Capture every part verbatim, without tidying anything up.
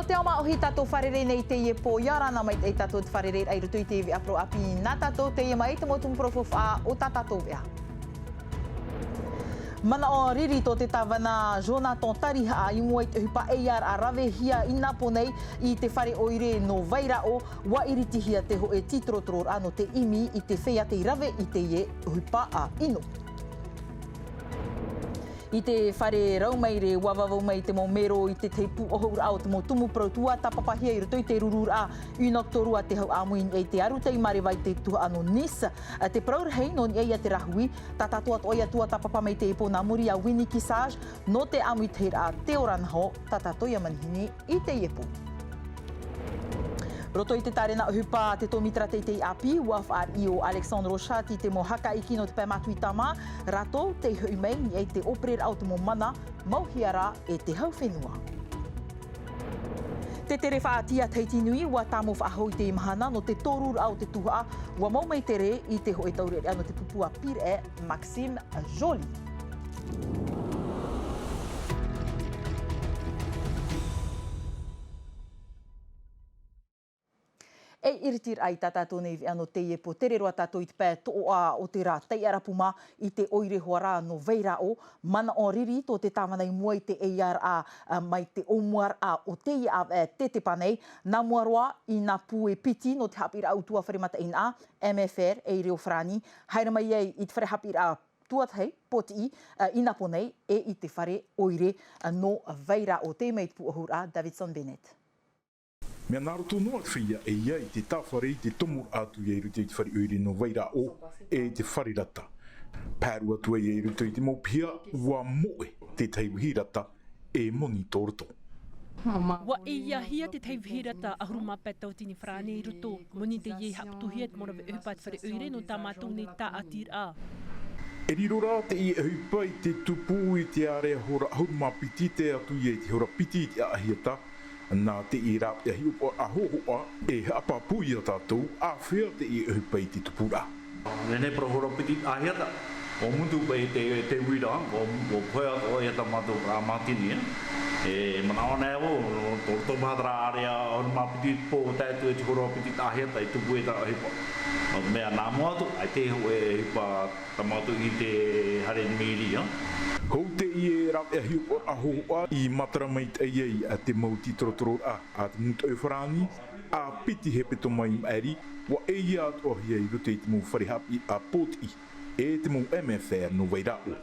Te ao māʻohi tātou fārerei nei i teie pō, ʻia ora na maitaʻi tātou i te fārereiraʻa i roto i te veʻa parau ʻāpī nā tātou, teie mai te mau tumu parau faufaʻa o tā tātou veʻa. Manaʻo riri tō te tāvana Jonathan Tarihaʻa i mua i te ʻohipa ʻeiā rave ravehia i nā pō nei i te fare ʻoire nō Vairaʻo, ʻua iritihia te hōʻē tītorotororaʻa nō te ʻimi i te feiā tei rave i teie ʻohipa ʻino. I te fare raumaire, ʻua vavau mai te mau mero i te tahi pūʻohuraʻa o te mau tumu parau tuatāpapahia i roto i te rururaʻa Unoctoru a te hau ʻāmui i niʻa i te arutaʻi mareva i te tuhaʻa nō Nice. Te parau rahi nō niʻa iā te Rahui, tā tātou atoʻa ia tuatāpapa mai teie pō nā muri iā Winnie Kissage, nō te ʻāmuitahiraʻa Te Ora Naho, tā tātou ia manihini i teie pō. Roto i te tārena ʻohipa a te tōmitara teitei ʻāpī, ʻua fāriʻi ʻo Alexandre Rochat i te mau haka iki nō te pae mātuitama, rātou tei hoʻi mai i niʻa i te ʻōpereraʻa o te mau mana, mauhia rā e te hau fenua. Te tere faʻaʻati a Tahiti Nui, ʻua tāmau faʻahou i teie mahana nō te tōruraʻa o te tuhaʻa, ʻua mau mai te rē i te hōʻē taureʻareʻa nō te pupu a Pīraʻe, Maxime Joly. E iritiraʻa i tā tātou nei veʻa nō teie pō, tere roa tātou i te pae toʻoʻa o te rā taiʻarapu mā i te ʻoire hoʻi rā nō Vairaʻo, manaʻo riri tō te tāvana i mua i te ʻeiāraʻa, ā, mai te ʻōmuaraʻa o teie ʻāvaʻe tetepa nei, nā mua roa i nā pū e piti nō te haʻapiʻiraʻa ʻutuāfare mataʻeinaʻa, M F R, e i reo farāni, haere mai ai i te fare haʻapiʻiraʻa tuatahi, pōtiʻi, ā, i nā pō nei, e i te fare ʻoire, ā, nō Vairaʻo. Teie mai te pūʻohuraʻa, Davidson Bennett. Mea nā roto noa te feiā e ia i te tāfare i te tomoraʻa atu ia i roto i te fare ʻoire nō Vairaʻo, e te fare rata. Pāruru atu ai ia i roto i te mau piha, ʻua moʻe te tahi uihi rata, e moni tō roto. ʻUa ʻeiāhia te tahi uihi rata ʻahuru mā pae tauatini farāni i roto, moni teie i haʻaputuhia i te mau rave ʻohipa a te fare ʻoire nō tā mātou nei tāʻatiraʻa. E riro rā teie ʻohipa i te tupu i te ārea hora ʻahuru mā piti tae atu ia i te hora piti i te ʻāʻahiata, nā teie rāveʻa hiʻopoʻaraʻa hōhoʻa e haʻapāpū ia tātou, āfea teie ʻohipa i te tupuraʻa. Nehenehe parau hora piti ʻāʻahiata, ʻua mutu paʻi te, te uira, ʻua, ʻua pohe atoʻa ia tā mātou rā mātini, ē. E manaʻo anaʻe vau, nō, tō roto paha terā ārea ʻahuru mā piti pō tae atu i te hora piti ʻāʻahiata, e tupu ai terā ʻohipa. Nō te mea nā mua atu, ʻaita e hōʻē ʻohipa tā mātou i te haere mīria. Hou teie rāveʻa hiʻopoʻaraʻa hōhoʻa i matara maitaʻi ai te mau tītorotororaʻa a te mūtoʻi farāni, ā piti hepetoma i maʻiri, ʻua ʻeiā atoʻahia i roto i te mau fare haʻapiʻiraʻa pōtiʻi, e te mau M F R nō Vairaʻo.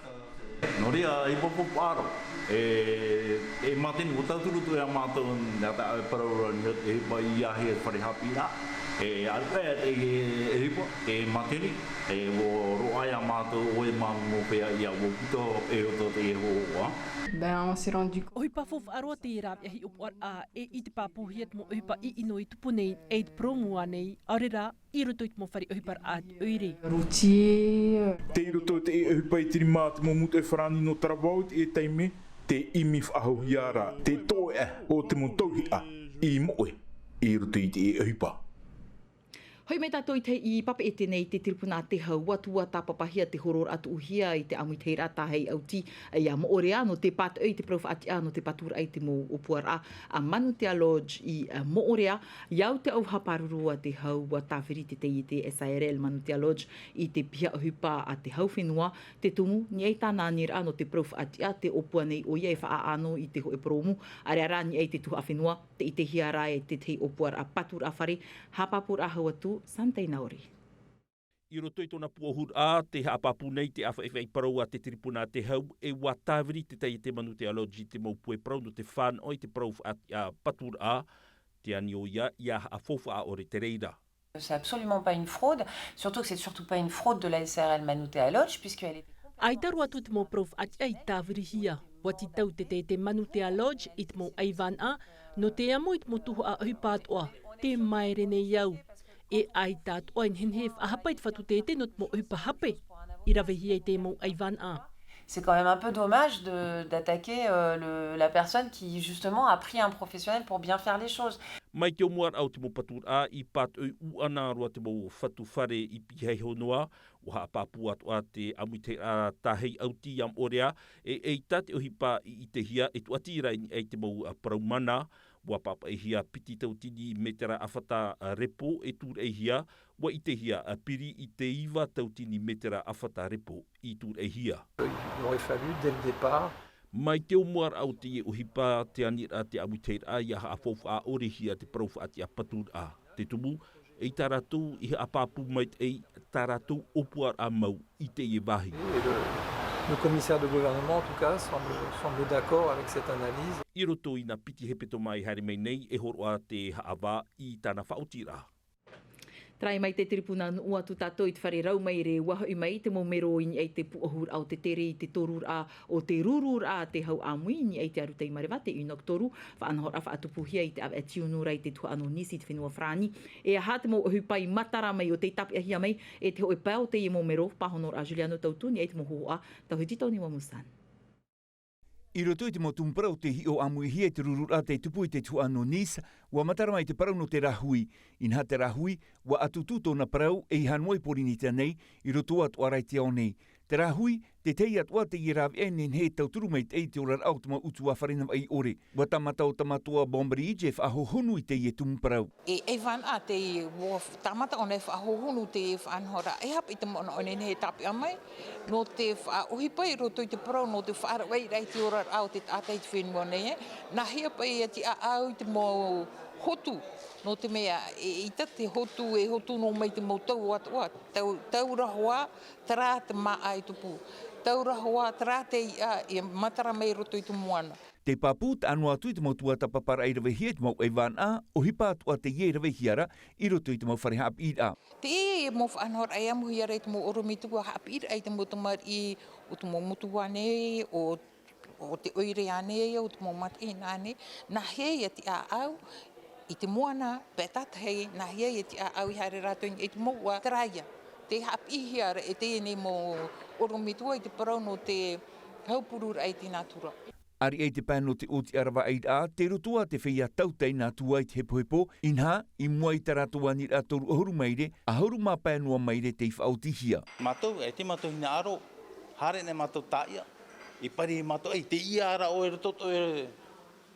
Nō reira, ʻohipa faufaʻa roa. E, e mātini, ʻua tauturu atu ia mātou, nā te ʻāvaʻe parau ra, nō te ʻohipa i ʻeiāhia e te fare haʻapiʻiraʻa. E, ʻaru paʻi, e, e, ʻohipa, e mātini, e, ʻua roaʻa ia mātou, ʻoia māmā mau feiā ia, ʻua puta e roto teie hōhoʻa. Ben, on s'est rendu compte. ʻOhipa faufaʻa roa teie rāveʻa hiʻopoʻaraʻa, e i te pāpūhia te mau ʻohipa ʻino i tupu nei, e i te parau mua nei, ʻaore rā, i roto i te mau fare ʻohiparaʻa ʻoire. Routier. Tei roto i te ʻohipa i te rima a te mau mūtoʻi farāni nō Taravao i teie taime, te ʻimi faʻahouhia ra te toʻoʻa o te mau tauihaʻa i moʻe i roto i te ʻohipa. Hoʻi mai tātou i te, i Papeʻete nei, te tiripuna a te hau, ʻua tuatāpapahia te hororaʻa tuʻuhia i te ʻāmuitahiraʻa tāhei ʻauti, ā, iā Moʻorea, nō te pātoʻi i te parau faʻatiʻa nō te paturaʻa i te mau ʻōpuaraʻa a Manutea Lodge i, ā, Moʻorea. I au te ʻauha pāruru a te hau, ʻua tāviri te taiete S A R L Manutea Lodge i te piha ʻohipa a te hau fenua, te tumu, i niʻa i tāna aniraʻa nō te parau faʻatiʻa, tē ʻōpua nei ʻoia e faʻaʻano i te hōʻē purōmu, ʻāreʻa rā i niʻa i te tuhaʻa fenua, tē ʻitehia ra e te tahi ʻōpuaraʻa paturaʻa fare, haʻapāpūraʻa hau atu, Santaina Ori. I roto i tōna pūʻohuraʻa, tē haʻapāpū nei te ʻāfaʻifaʻi parau a te tiripuna a te hau, e ʻua tāviri te taiete Manutea Lodge i te mau puʻe parau nō te fānaʻo i te parau faʻatiʻa paturaʻa, tē ani ʻoia, ʻia haʻafaufaʻa ʻore te reira. C'est absolument pas une fraude, surtout que c'est surtout pas une fraude de la S A R L Manutea Lodge, puisqu'elle était complètement... ʻAita roa atu te mau parau faʻatiʻa i tāvirihia, ʻua tītau te taiete Manutea Lodge i te mau ʻaivānaʻa, nō te amo i te mau tuhaʻa ʻohipa atoʻa, tē māere nei au. E ʻaita atoʻa e nehenehe e faʻahapa i te fatu taiete nō te mau ʻohipa hape i ravehia i te mau ʻaivānaʻa. C'est quand même un peu dommage de, d'attaquer, euh, le, la personne qui, justement, a pris un professionnel pour bien faire les choses. Mai te ʻōmuaraʻa o te mau paturaʻa, i pātoʻi ʻūʻana roa te mau fatu fare i piha iho noa, ʻua haʻapāpū atoʻa te ʻāmuitahiraʻa tāhei ʻauti iā Moʻorea, e ʻeita te ʻohipa i ʻitehia, e tūʻati ra i niʻa i te mau, ā, parau mana, Ua pāpaʻihia piti tautini metera ʻāfata repo e tūraʻihia, ua ʻitehia piri i te iva tautini metera ʻāfata repo i tūraʻihia. Il aurait fallu, dès le départ, Mai te ʻōmuaraʻa o teie ʻohipa te aniraʻa te ʻāmuitahiraʻa ia haʻafaufaʻa ʻorehia te parau faʻatiʻa paturaʻa. Te tumu, ʻeita rātou i haʻapāpū maitaʻi tā rātou ʻōpuaraʻa mau i teie vāhi. Et le, le commissaire de gouvernement, en tout cas, semble, semble d'accord avec cette analyse. I roto i nā piti hepetoma e haere mai nei e hōroʻa te haʻavā i tāna faʻaotiraʻa. Tarai mai te tiripuna nuʻu atu tātou i te fare rau maire ua hoʻi mai te mau mero i niʻa i te pūʻohuraʻa o te tere i te toruraʻa o te rururaʻa a te hau ʻāmui i niʻa i te arutai mareva te Unok toru, faʻanahoraʻa faʻatupuhia i te ʻāvaʻe tiunu ra i te tuhaʻa nō Nice i te fenua Farāni. E aha te mau ʻohipa i matara mai o tei tāpeʻahia mai e te hōʻē pae o teie mau mero? Pāhonoraʻa Juliano Tautu i niʻa i te mau hōhoʻa, Tauhiti Tauniwa Musan. I roto i te mau tumu parau o te hiʻo ʻāmuihia i te rururaʻa tei tupu i te tuhaʻa nō Nice, ua matara mai te parau nō te rāhui. Inaha te rāhui, ua ʻatutu tōna parau ei hānua i Pōrīnetia nei, i roto atoʻa ra i te ao nei. Te rāhui, te tahi atoʻa teie rāveʻa e nehenehe e tauturu maitaʻi i te oraraʻa o te mau ʻutuāfare Navaʻi ʻore. Ua tāmata ʻo Tamatoa Bainbridge e faʻahohonu i teie tumu parau. E, e vānaʻa teie, ua tāmata ʻōna e faʻahohonu te faʻanahoraʻa, e aha paʻi te manaʻo e nehenehe e tāpeʻa mai, nō te faʻaʻohipa i roto i te parau, nō te faʻaravaʻiraʻa i te oraraʻa o te taʻata i te fenua nei, e. Nāhea paʻi ia tiʻaʻau i te mau hotu, nō te mea, e, ʻeita te hotu, e hotu noa mai te mau tau atoʻa, tau, taura hoʻi, terā te māʻa e tupu. Taura hoʻi, terā te iʻa, e matara mai i roto i te moana. Te pāpū, taʻa noa atu i te mau tuatāpaparaʻa i ravehia i te mau ʻaivānaʻa, ʻohipa atoʻa teie i ravehia ra i roto i te mau fare haʻapiʻiraʻa. Teie mau faʻanahoraʻa e ʻāmuihia ra i te mau ʻorometua haʻapiʻiraʻa i te mau tamariʻi o te mau motu ānei, o, o te ʻoire ānei, o te mau matahina ānei, nāhea ia tiʻaʻau i te moana, pae tātahi, nāhea ia tiʻaʻau i haere rātou i te mouʻa, terā ia. Tē haʻapiʻihia ra e teie nei mau ʻorometua i te parau nō te haupururaʻa i te nātura. ʻAreʻa i te pae nō te ʻōtiʻa ravaʻairaʻa, tei roto ā te feiā tautai nā tua i te hepohepo, inaha, i mua i tā rātou aniraʻa toru ʻahuru maire, ʻahuru mā pae noa maire tei faʻaotihia. Mātou, e te mātou hinaʻaro, haere nei mātou tāʻia, i pari mātou, ei, te ia ra ʻoe roto, ʻoe,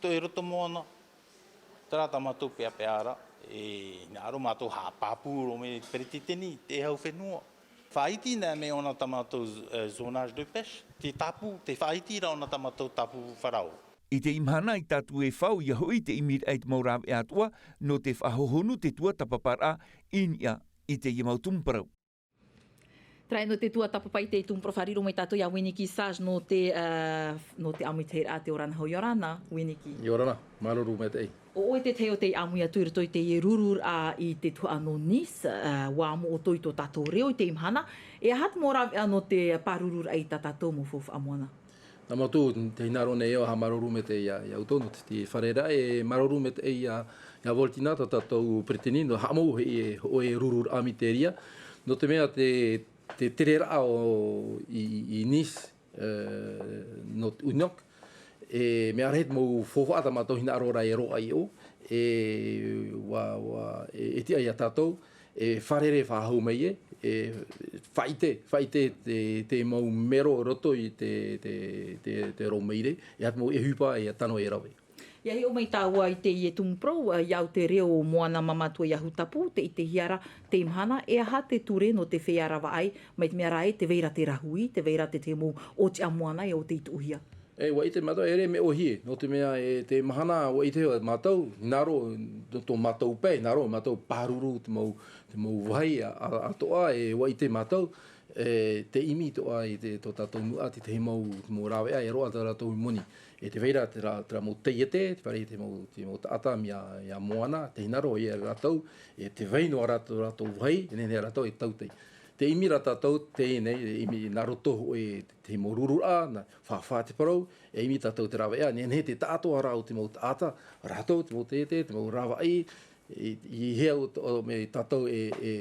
ʻoe roto moana. Terā tā mātou peʻapeʻa ra, e hinaʻaro mātou haʻapāpū roa mai te peretiteni, te hau fenua. Faʻaiti nei mai ʻōna tā mātou, e, zonage de pêche, te tāpū, tē faʻaiti ra ʻōna tā mātou tāpū farao. I teie mahana i tātou e fau ia hoʻi te ʻimiraʻa i te mau rāveʻa atoʻa, nō te faʻahohonu te tuatāpaparaʻa i niʻa i teie mau tumu parau. Terā nō te tuatāpapa i te tumu parau, faʻariro mai tātou iā Winiki Sage nō te, ā, nō te ʻāmuitahiraʻa a te ʻOrana Hau. ʻIa ora na, Winiki. ʻIa ora na, māuruuru maitaʻi. ʻO ʻoe te tahi o tei ʻāmui atu i roto i teie rururaʻa i te tuhaʻa nō Nice, ā, ʻua moʻoto i tō tātou reo i teie mahana. E aha te mau rāveʻa nō te pārururaʻa i tā tātou mau faufaʻa moana? Nā mātou, tē hinaʻaro nei au, e haʻamāuruuru maitaʻi iā, iā ʻoutou nō te, te fare ra, e māuruuru maitaʻi iā, iā Valentina, tā tātou peretiteni, nō haʻamau hoʻi e, hōʻē rururaʻa miteria. Nō te mea te, te tereraʻa o, i, i, i Nice, e, nō te Unok, e mea rahi te mau faufaʻa tā mātou hinaʻaro ra e roaʻa i ʻō, e, ʻua, ʻua, e, e tiʻa iā tātou, e fārerei faʻahou mai ē, e faʻaʻite, faʻaʻite te, te mau mero i roto i te, te, te, te raumaire, e aha te mau ʻohipa e tano e rave. ʻIa hiʻo mai tāua i teie tumu parau, ā, iā au te reo o Moana Māmātua i Ahutapu, tē ʻitehia ra teie mahana, e aha te ture nō te feiā ravaʻai, mai te mea rā ē, tē vai ra te rāhui, tē vai ra te, te mau ʻōtiʻa moana e ʻo tei tuʻuhia. E, ʻua ʻite mātou, e ʻere e mea ʻōhie, nō te mea e te mahana ʻua ʻite mātou, hinaʻaro, tō, tō mātou pae, hinaʻaro mātou pāruru te mau, te mau vāhi a, a, atoʻa, e ʻua ʻite mātou, e, te ʻimi atoʻa i te, tō tātou nuʻa, te tahi mau, te mau rāveʻa, e roaʻa tā rātou moni. E tē vai ra te rā, terā mau taiete, tē vai ra te mau, te mau taʻata mai iā, iā Moana, tē hinaʻaro ia rātou, e tē vai noa rātou, rātou vāhi, e nehenehe rātou e tautai. Tē ʻimi ra tātou, teie nei, e ʻimi nā roto hōʻē te, te mau rururaʻa, nā, faʻaʻite te parau, e ʻimi tātou te rāveʻa, nehenehe te taʻatoʻaraʻa o te mau taʻata, rātou, te mau taiete, te mau rāvaʻi, i, i hea o, o, mai tātou e, e,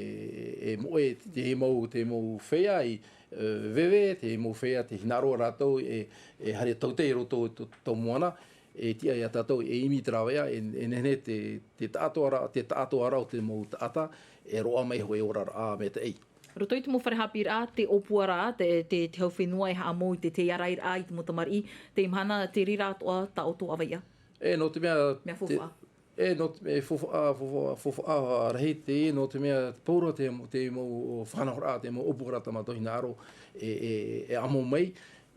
e moʻe te mau, te mau feiā i, e, veve, te mau feiā tē hinaʻaro rātou e, e haere tautai i roto i tō, tō moana, e tiʻa iā tātou e ʻimi te rāveʻa, e, e nehenehe te, te taʻatoʻaraʻa, te taʻatoʻaraʻa o te mau taʻata, e roaʻa mai hōʻē oraraʻa maitaʻi. Roto i te mau fare haʻapiʻiraʻa, te ʻōpuaraʻa, te, te, te hau fenua e haʻamou i te, te ārairaʻa i te mau tamariʻi, teie mahana, te reira atoʻa tā ʻoutou ʻāvaʻe. E, nō te mea, mea te faufaʻa. E, nō te, e, faufaʻa, faufaʻa, faufaʻa rahi te, nō te mea, pauroa te, te mau faʻanahoraʻa, te mau ʻōpuaraʻa tā mātou hinaʻaro, e, e, e amo mai,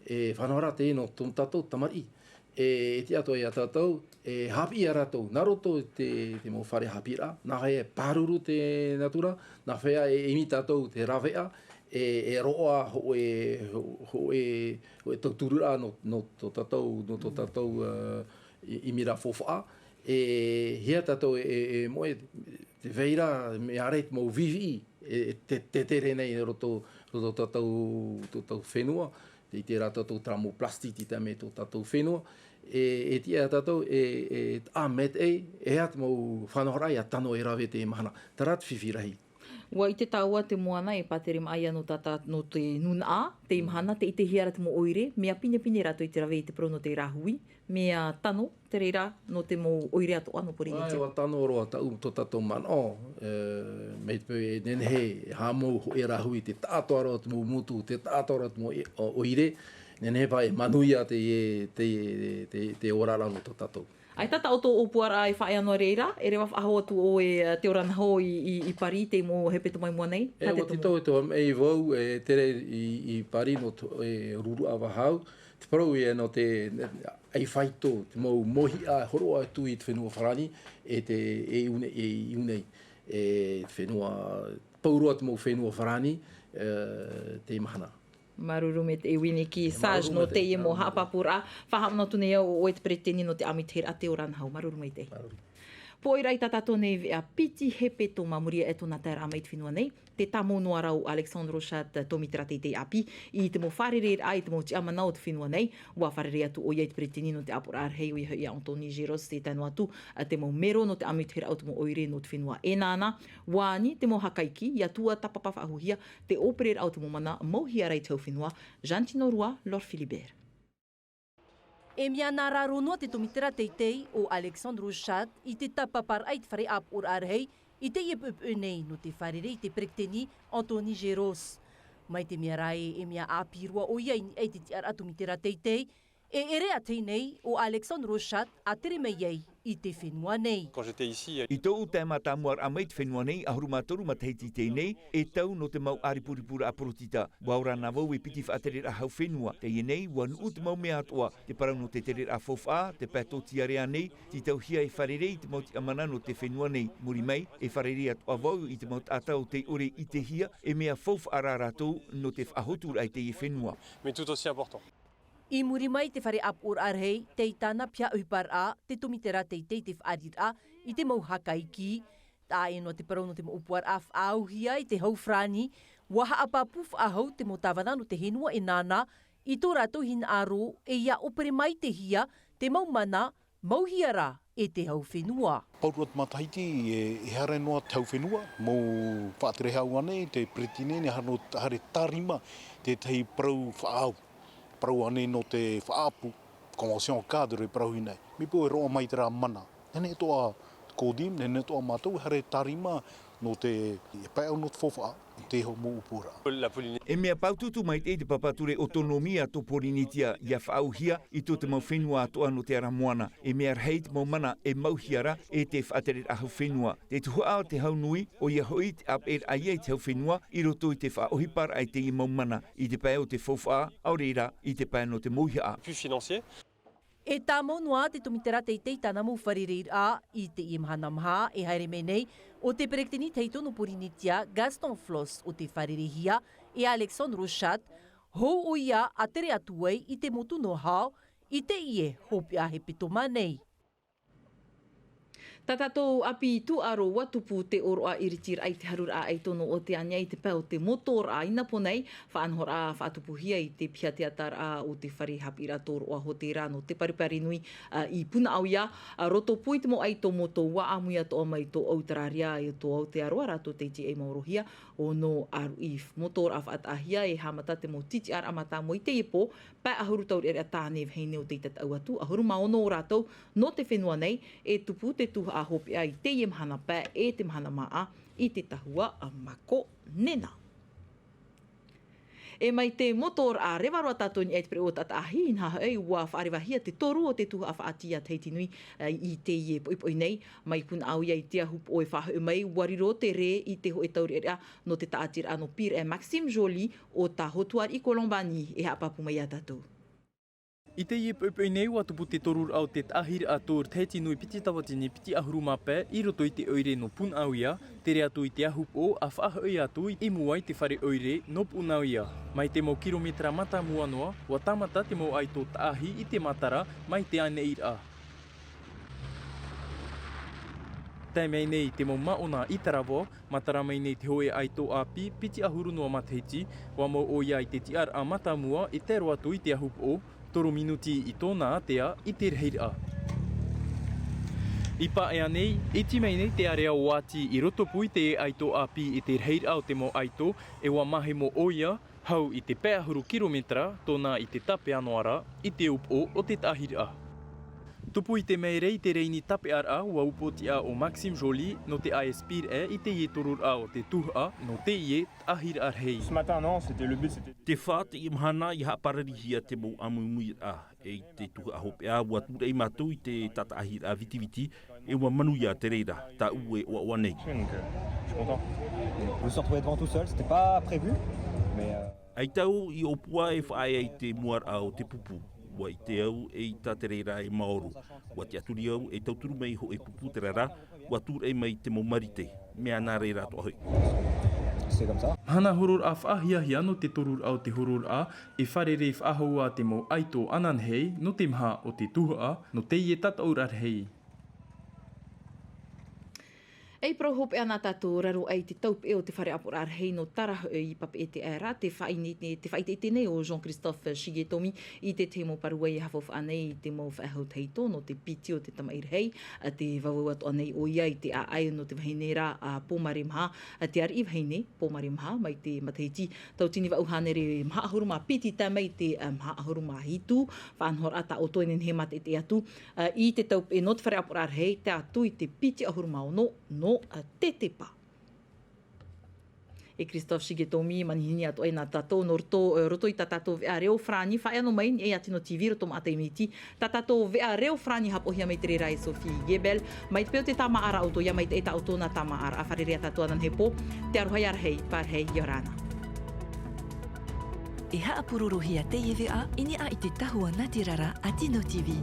e faʻanahoraʻa te nō tō tātou tamariʻi. E, e tiʻa atoʻa ia tātou, e haʻapiʻi ia rātou, nā roto i te, te mau fare haʻapiʻiraʻa, nāhea e pāruru te natura, nāhea e ʻimi tātou te rāveʻa, e, e roaʻa hōʻē, hō-, hōʻē, hōʻē tautururaʻa nō, nō tō tātou, nō tō tātou, ā, i, ʻimiraʻa faufaʻa, e, hia tātou e, e, e moʻe, tē vai ra, mea ʻārai te mau viviʻi, e, e te, te tere nei roto, roto tō tātou, tō tātou fenua, tē ʻite ra tātou terā mau plastic tē tae mai tō tātou fenua, e, e tiʻa tātou, e, e, ā, mea te, e, e ʻā te mau faʻanahoraʻa ia tano e rave te mahana. Terā te fifi rahi. ʻUa ʻite tāua te moana e pātere maʻa ia nō tā, tā, nō te nūnaʻa, teie mahana, tē ʻitehia ra te mau ʻoire, mea pinepine rātou i te rave i te parau nō te rāhui, mea tano, te reira, nō te mau ʻoire atoʻa nō Pōrīnetia. ʻAe, ʻua tano roa tāʻu, tō tātou manaʻo, e, mai te peu e nehenehe, e haʻamau hōʻē rāhui, te taʻatoʻa roa te mau motu, te taʻatoʻa roa te mau e, ʻo-, ʻoire, nehenehe paʻi e manuia te, te, te, te oraraʻa nō tō tātou. ʻAita tā ʻoutou ʻōpuaraʻa e faʻaea noa reira, e reva faʻahou atu ʻoe, e, te ora naho i, i, i Pari, te mau hepetoma i mua nei? E, nā te ʻua tumu. Tītau atoʻa mai vau, e, tere i, i Pari nō te, e, ruruʻa vahau, te parau ia nō te, ʻaifāito, te mau mōhiʻa, hōroʻa atu i te fenua Farāni, e te, e iʻu nei, e iʻu nei, e te fenua, pauroa te mau fenua Farāni, e, teie mahana. Māuruuru maitaʻi Winiki Sage nō teie mau haʻapāpūraʻa. Faʻahaʻamanaʻo atu nei au ʻo ʻoe te peretiteni nō te ʻāmuitahiraʻa Te Ora Nahau. Māuruuru maitaʻi. Māuruuru. Pōʻoiraʻa tā tātou nei veʻa piti hepetoma, muri aʻe tōna taeraʻa mai i te fenua nei, tē tāmau noa ra ʻo Alexandre Rochat, tōmitera teitei ʻāpī, i te mau fārereiraʻa, i te mau tiʻamana o te fenua nei. ʻUa fārerei atu ʻoia i te peretiteni nō te ʻāpoʻoraʻa rahi, ʻoia hoʻi ʻo Anthony Géros, tē tae noa atu, ā, te mau mero nō te ʻāmuitahiraʻa o te mau ʻoire nō te fenua ʻEnana. ʻUa ani te mau haka iki, ʻia tuatāpapa faʻahouhia te ʻōpereraʻa o te mau mana mauhia ra i te hau fenua, Jean Tino Roy, Laure Philibert. E mea nā raro noa te tōmitera teitei ʻo Alexandre Rochat i te tāpaparaʻa i te fare ʻāpoʻoraʻa rahi i teie poʻipoʻi nei nō te fārerei i te peretiteni Anthony Géros. Mai te mea ra ē, e mea ʻāpī roa ʻoia i niʻa i te tiʻaraʻa tōmitera teitei, e ʻere ā teie nei ʻo Alexandre Rochat a tere mai ai i te fenua nei. Quand j'étais ici, euh, I tōʻu tae mātāmua raʻa mai i te fenua nei, ʻahuru mā toru matahiti i teie nei, e tau nō te mau ʻāripuripuraʻa porotita. ʻUa ora na vau e piti faʻatereraʻa hau fenua. Teie nei, ʻua nuʻu te mau mea atoʻa, te parau nō te tereraʻa faufaʻa, te pae tōtiare ānei, tītauhia e fārerei i te mau tiʻamana nō te fenua nei. Muri mai, e fārerei atoʻa vau i te mau taʻata o tei ʻore i ʻitehia, e mea faufaʻa rā rātou nō te faʻahoturaʻa i teie fenua. Mais tout aussi important. I muri mai i te fare ʻāpoʻoraʻa rahi, tei tāna piha ʻohiparaʻa, te tōmitera teitei te fāriʻiraʻa i te mau haka iki. Taʻa ʻē noa te parau nō te mau ʻōpuaraʻa faʻaauhia i te hau farāni, ʻua haʻapāpū faʻahou te mau tāvana nō te fenua ʻEnana, i tō rātou hinaʻaro, e ʻia ʻōpere maitaʻihia te mau mana, mauhia ra e te hau fenua. Pauroa te matahiti, e, e haere noa te hau fenua, mau faʻatere hau ānei, te peretiteni, haere nō, haere tārima tētahi parau faʻaau, parau ānei nō te faʻaʻapu, convention cadre e parauhia nei. Mai te peu e roaʻa mai terā mana. Nehenehe atoʻa CODIM, nehenehe atoʻa mātou, e haere tārima nō te, e pae au nō te faufaʻa, i te iho mau ʻōpuaraʻa. E mea pāutuutu maitaʻi te papa ture ʻōtonōmia tō Pōrīnetia, ʻia faʻaauhia i tō te mau fenua atoʻa nō te ara moana. E mea rahi te mau mana e mauhia ra e te faʻatereraʻa hau fenua. Te tuhaʻa o te hau nui, ʻoia hoʻi te ʻāpeʻeraʻa ia i te hau fenua, i roto i te faʻaʻohiparaʻa i teie mau mana, i te pae o te faufaʻa, ʻaore rā, i te pae nō te mauhaʻa. Plus financier. E tāmau noa te tōmitera teitei i tāna mau fārereiraʻa i teie mahana maha e haere mai nei, ʻo te peretiteni tahito nō Pōrīnetia, Gaston Flosse, ʻo tē fārereihia e Alexandre Rochat, hou ʻoia a tere atu ai i te motu nō Hao, i teie hopeʻa hepetoma nei. Tā tātou ʻāpī tūʻaro ʻua tupu te ʻōroʻa iritiraʻa i te haruraʻa ʻaitono o Oteania i te pae o te motoraʻa i Napo nei, faʻanahoraʻa faʻatupuhia i te piha teataraʻa o te fare haʻapiʻiraʻa tōroʻa hōtēra nō Te Parepare Nui, ā, i Punaʻauia, ā, roto pū i te mau ʻaito moto ʻua ʻāmui atoʻa mai tō Autarāria e tō Aotearoa rātou tei tiʻa i maorohia, ʻo nō Arif. Motoraʻa faʻataʻahia e haʻamata te mau tītiʻaraʻa mātāmua i teie pō, pae ʻahuru taureʻareʻa tāne vahine o tei tataʻu atu, ʻahuru mā ono o rātou nō te fenua nei, e tupu te tuhaʻa hopeʻa i teie mahana pae e te mahana māʻa i te tahua a Mako Nena. E mai te motoraʻa reva roa tātou i niʻa i te pereʻoʻo taʻataʻahi, inaha hoʻi, ua faʻarevahia te toru o te tuhaʻa faʻaʻati a Tahiti Nui, ā, i teie poʻipoʻi nei. Mai Punaʻauia i te ahu poʻo e faʻahoʻi mai, ua riro te rē i te hōʻē taureʻareʻa nō te tāʻatiraʻa nō Pire Maxime Joly ʻo tā Hotuariʻi Colombani e haʻapāpū mai iā tātou. I teie poʻipoʻi nei, ua tupu te toruraʻa o te taʻahiraʻa Tour Tahiti Nui piti tauatini piti ʻahuru mā pae i roto i te ʻoire nō Punaʻauia, tere atu i te ahu poʻo ʻa faʻahoʻi atu i mua i te fare ʻoire nō Punaʻauia. Mai te mau kirometera mātāmua noa, ua tāmata te mau ʻaito taʻahi i te matara mai te ʻāneʻiraʻa. Tae mai nei i te mau māʻona i Tarava, matara mai nei te hōʻē ʻaito ʻāpī piti ʻahuru noa matahiti, ua mau ʻoia i te tiʻaraʻa mātāmua e tae roa atu i te ahu poʻo, toru minuti i tōna ātea i te rahiraʻa. I Paea nei, iti mai nei te area o Ati i roto pū i te ʻaito ʻāpī i te rahiraʻa o te mau ʻaito, e ua mahemo ʻoia, hau i te pae ʻahuru kirometera, tōna i te tāpeʻa noa ra, i te upoʻo o te taʻahiraʻa. Tupu i te maere i te rēni tāpeʻaraʻa, ua upoʻotiʻa ʻo Maxime Joly nō te AS Pire i teie toruraʻa o te tuhaʻa nō teie taʻahiraʻa rahi. Ce matin, non, c'était, le but, c'était Te fā teie mahana i haʻapararihia te mau ʻāmuimuiraʻa, e i te tuhaʻa hopeʻa, ua tūraʻi mātou i te tātaʻahiraʻa vitiviti, e ua manuia te reira, tāʻu e ʻoaʻoa nei. Donc, euh, je suis content. Je me suis retrouvé devant tout seul, c'était pas prévu, mais, euh, ʻAita au i ʻōpua e faʻaea i te muaraʻa o te pupu. Ua ʻite au eʻita te reira e maoro. Ua tiʻaturi au e tauturu mai hōʻē pupu terā rā, ua tūraʻi mai te mau marite. Mea nā reira atoʻa hoʻi. C'est comme ça. Mahana hororaʻa faʻahiahia nō te toruraʻa o te hororaʻa, e fārerei faʻahou ā te mau ʻaito ananahi nō te maha o te tuhaʻa, nō teie tataʻuraʻa rahi. E parau hopeʻa nā tātou raro aʻe i te taupeʻe o te fare ʻāpoʻoraʻa rahi nō Tarahoʻi i Papeʻete, ʻaore rā te faʻaʻite-, te faʻaʻiteʻite nei o Jean-Christophe Shigetomi i te tahi mau parau e haʻafaufaʻa nei i te mau faʻehau tahito nō te piti o te tamaʻi rahi, ā, tē vauvau atoʻa nei ʻoia i te ʻāʻai nō te vahine ra, ā, Pōmare Maha, ā, te ariʻi vahine Pōmare Maha, mai te matahiti tauatini vaʻu hānere maha ʻahuru mā piti tae mai i te, ā, maha ʻahuru mā hitu, faʻanahoraʻa tā ʻoutou e nehenehe e mātaʻitaʻi atu, ā, i te taupeʻe nō te fare ʻāpoʻoraʻa rahi, tae atu i te piti ʻahuru mā ono nō, ā, Tetepa. E Christophe Shigetomi, manihini atoʻa nā tātou nō roto, ā, roto i tā tātou veʻa reo farāni, faʻaea noa mai i niʻa i Tino TV, roto maʻa taime iti, tā tātou veʻa reo farāni haʻapoʻohia mai te reira e Sophie Gebel, mai te peu o te tāmāʻaraʻa ʻoutou, ʻia maitaʻi tā ʻoutou nā tāmāʻaraʻa, fārerei ā tātou ananahi e pō, te aroha ʻia rahi, pārahi, ʻia ora na. E haʻapurorohia teie veʻa i niʻa i te tahua nātirara a Tino TV.